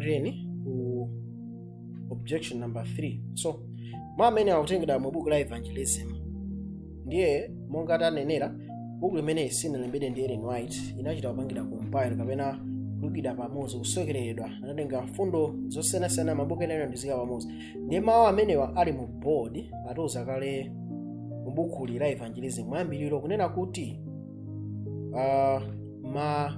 Tiyeni ku objection number 3. So mwa amene akutengedwa mu buku la Evangelism, ndiye monga tanenera, buku limene sinalembedwe ndi Ellen White, inachita kupangira compile kapena kulukidwa pamodzi, kusokereredwa. Anatenga mfundo zosiyanasiyana, mabuku enayo, ndizika pamodzi. Ndiye mawu amenewa ali mu bold, atiuza kale mu bukuli la Evangelism mwayambiriro kunena kuti ma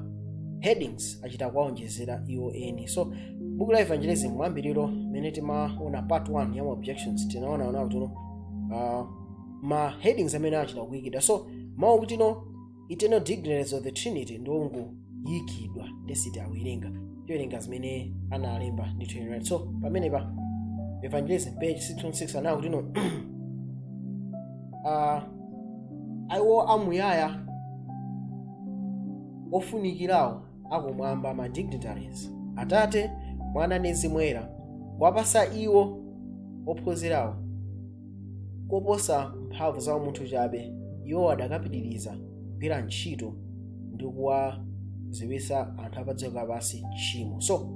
headings achita kuwaonjezera iwo eni. So buku la Evangelism mwayambiriro, mmene timaona part 1 ya ma objections, tinaona ona kuti ma headings amene achita kuyikidwa. So mawu kuti no eternal dignitaries of the Trinity ndiwongoyikidwa, ndesiti awerenga, tiwerenga zimene analemba ndi Trinity. So pamenepa Evangelism page 616 anawo kuti no iwo amuyaya ofunikirawo akumwamba, ma dignitaries, Atate, Mwana ndi Mzimu Woyera, kuwapasa iwo ophunzirawo koposa mphamvu za umunthu chabe, iwo adakapitiriza kugwira ntchito ndi kuwadziwitsa anthu apadziko lapansi tchimo. So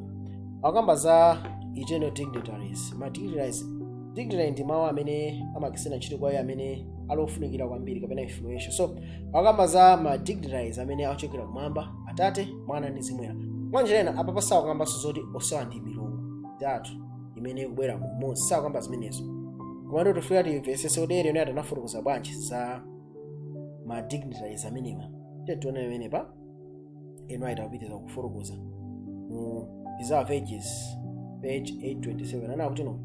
akamba za eternal dignitaries, ma dignitaries. Dignitary ndi mawu amene amagwiritsidwa ntchito kwa iye amene ali ofunikira kwambiri kapena influential. So akamba za ma dignitaries amene akuchokera kumwamba, Atate, Mwana ndi Mzimu Woyera. Mwanjira ina, apa pasakukambanso zoti osewa ndi milungu itatu imene ikubwera mumodzi, sakukamba zimenezo. Komatu tifika timvetsetse kuti Ellen White anafotokoza bwanji za ma dignitaries amenewa. Tiye tione pamenepa Ellen White akupitiriza kufotokoza mu Desire of Ages page 827. Anena kuti no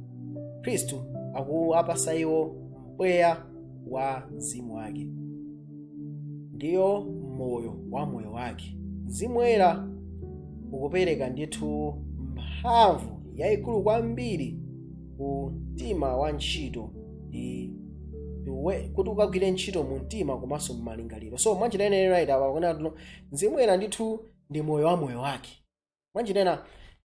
Khristu akuwapasa iwo mpweya wa mzimu wake, ndiyo moyo wa moyo wake. Mzimu Woyera ukupereka ndithu mphamvu yayikulu kwambiri ku mtima wa ntchito ndi kuti ukagwire ntchito mu mtima komanso mmalingaliro. So mwanjira ina, right, apa kunena kuti Mzimu Woyera ndithu ndi moyo wa moyo wake. Mwanjira ina,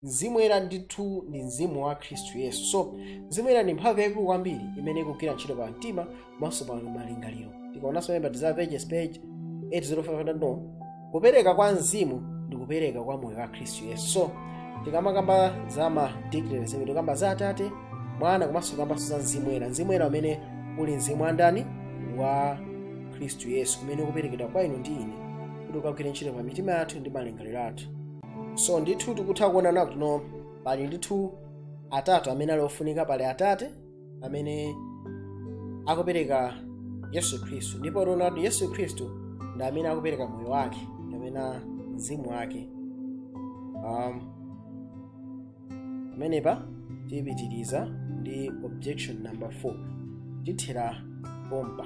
Mzimu Woyera ndithu ndi mzimu wa Khristu Yesu. So Mzimu Woyera ndi mphamvu yayikulu kwambiri imene ikugwira ntchito pa mtima komanso pa malingaliro. Tikaonanso pamene pa Desire of Ages page 805, no kupereka kwa mzimu ndi kupereka kwa moyo wa Khristu Yesu. So tikamakamba za ma dignitaries, tikamba za Atate, Mwana, komanso tikambanso za Mzimu Woyera, Mzimu Woyera umene uli mzimu wa ndani? Wa Khristu Yesu, umene ukuperekedwa kwa inu ndi ine kuti ukagwire ntchito pa mitima yathu ndi malingaliro athu. So ndithu tikutha kuona kuti no pali ndithu atatu amene ali ofunika. Pali Atate amene akupereka Yesu Khristu, ndipo tiona kuti Yesu Khristu ndi amene akupereka moyo wake kapena mzimu wake. Pamenepa tipitiriza ndi objection number 4, tithera pompa.